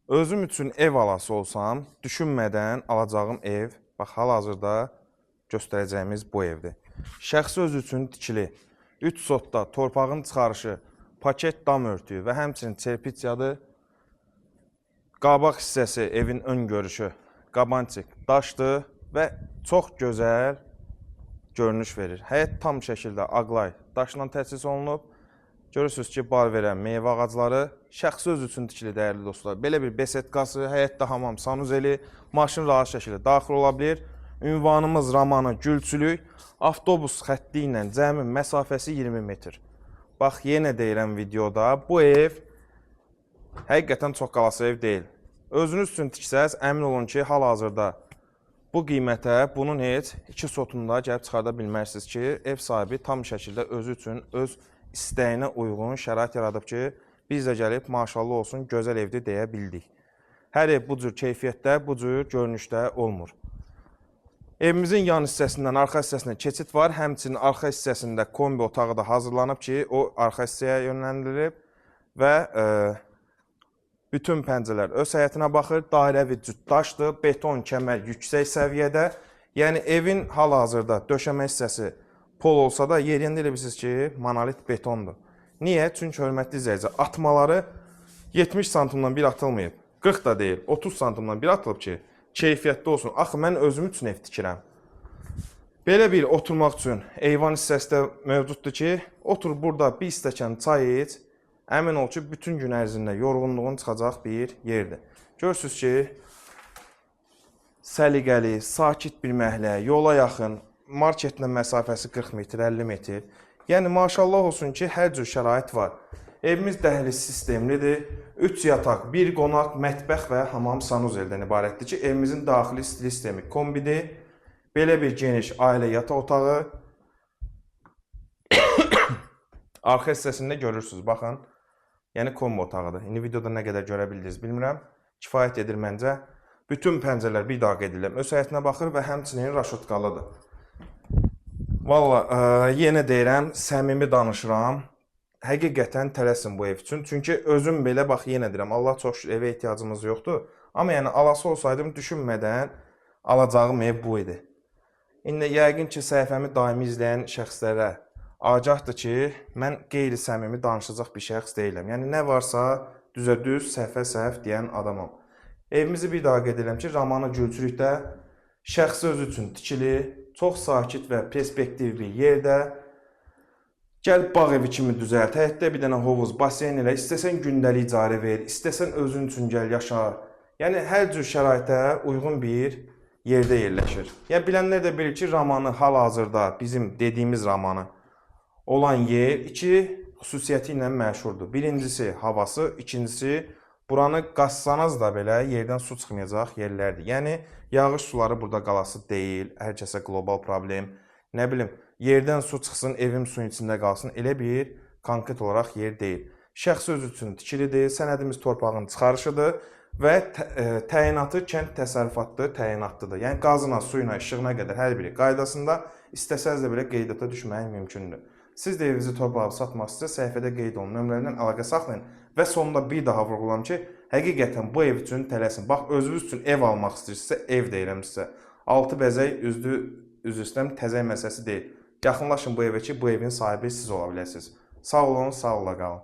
Özüm üçün ev alası olsam, düşünmədən alacağım ev, bax hal-hazırda göstərəcəyimiz bu evdir. Şəxsi özü üçün tikili, 3 sotda torpağın çıxarışı, paket dam örtüyü və həmçinin çerpitsiyadır. Qabaq hissəsi evin ön görüşü qabançik daşdır və çox gözəl görünüş verir. Həyət tam şəkildə aqlay daşla təchiz olunub. Görürsünüz ki, bar verən meyvə ağacları şəxsi özü üçün tikili dəyərli dostlar. Belə bir besetkası, həyətdə hamam, sanuzeli, maşın rahat şəkildə daxil ola bilir. Ünvanımız Ramanı Gülçülük. Avtobus xətti ilə cəmi məsafəsi 20 metr. Bax, yenə deyirəm videoda, bu ev həqiqətən çox qalası ev deyil. Özünüz üçün tiksəz, əmin olun ki, hal-hazırda bu qiymətə bunun heç 2 sotunda gəlib çıxarda bilməzsiniz ki, ev sahibi tam şəkildə özü üçün öz istəyinə uyğun şərait yaradıb ki, biz də gəlib maşallah olsun gözəl evdir deyə bildik. Hər ev bu cür keyfiyyətdə, bu cür görünüşdə olmur. Evimizin yan hissəsindən arxa hissəsinə keçid var. Həmçinin arxa hissəsində kombi otağı da hazırlanıb ki, o arxa hissəyə yönləndirilib və bütün pəncərələr öz həyətinə baxır. Dairəvi cütdaşdır, beton kəmər yüksək səviyyədə. Yəni evin hal-hazırda döşəmə hissəsi pol olsa da yerində elə bilirsiniz ki, monolit betondur. Niyə? Çünki hörmətli izləyici, atmaları 70 santimdən bir atılmayıb. 40 da deyil, 30 santimdən bir atılıb ki, keyfiyyətli olsun. Axı mən özüm üçün ev tikirəm. Belə bir oturmaq üçün eyvan hissəsi də mövcuddur ki, otur burada bir stəkan çay iç, əmin ol ki, bütün gün ərzində yorğunluğun çıxacaq bir yerdir. Görürsünüz ki, səliqəli, sakit bir məhəllə, yola yaxın, marketlə məsafəsi 40 metr, 50 metr. Yəni maşallah olsun ki, hər cür şərait var. Evimiz dəhliz sistemlidir. 3 yataq, 1 qonaq, mətbəx və hamam sanuzeldən ibarətdir ki, evimizin daxili stil sistemi kombidir. Belə bir geniş ailə yataq otağı. Arxa hissəsində görürsünüz, baxın. Yəni kombi otağıdır. İndi videoda nə qədər görə bildiniz bilmirəm. Kifayət edir məncə. Bütün pəncərələr bir daha qeyd edirəm, öz həyətinə baxır və həmçinin raşotkalıdır. Valla, yenə deyirəm, səmimi danışıram. Həqiqətən tələsin bu ev üçün. Çünki özüm belə bax yenə deyirəm, Allah çox şükür evə ehtiyacımız yoxdur. Amma yəni alası olsaydım düşünmədən alacağım ev bu idi. İndi yəqin ki, səhifəmi daimi izləyən şəxslərə agahdır ki, mən qeyri-səmimi danışacaq bir şəxs deyiləm. Yəni nə varsa düzə düz, səhvə səhv deyən adamam. Evimizi bir daha qeyd edirəm ki, Ramanı Gülçülükdə şəxsi özü üçün tikili, çox sakit və perspektiv bir yerdə. Gəl bağ evi kimi düzəlt, həyətdə bir dənə hovuz, baseyn elə, istəsən gündəlik icarə ver, istəsən özün üçün gəl yaşa. Yəni hər cür şəraitə uyğun bir yerdə yerləşir. Yəni bilənlər də bilir ki, Ramanı hal-hazırda bizim dediyimiz Ramanı olan yer iki xüsusiyyəti ilə məşhurdur. Birincisi havası, ikincisi buranı qazsanız da belə yerdən su çıxmayacaq yerlərdir. Yəni yağış suları burada qalası deyil, hər kəsə qlobal problem. Nə bilim, yerdən su çıxsın, evim suyun içində qalsın, elə bir konkret olaraq yer deyil. Şəxsi özü üçün tikilidir, sənədimiz torpağın çıxarışıdır və təyinatı kənd təsərrüfatlı təyinatlıdır. Yəni qazına, suyuna, işığına qədər hər biri qaydasında, istəsəniz də belə qeydiyyata düşmək mümkündür. Siz də evinizi torpağı satmaq istəsəniz səhifədə qeyd olunan nömrələrdən əlaqə saxlayın və sonda bir daha vurğulayım ki, həqiqətən bu ev üçün tələsin. Bax, özünüz üçün ev almaq istəyirsinizsə, ev deyirəm sizə. Altı bəzək, üzlü, üzr istəyirəm, təzək məsələsi deyil. Yaxınlaşın bu evə ki, bu evin sahibi siz ola biləsiniz. Sağ olun, sağlıqla qalın.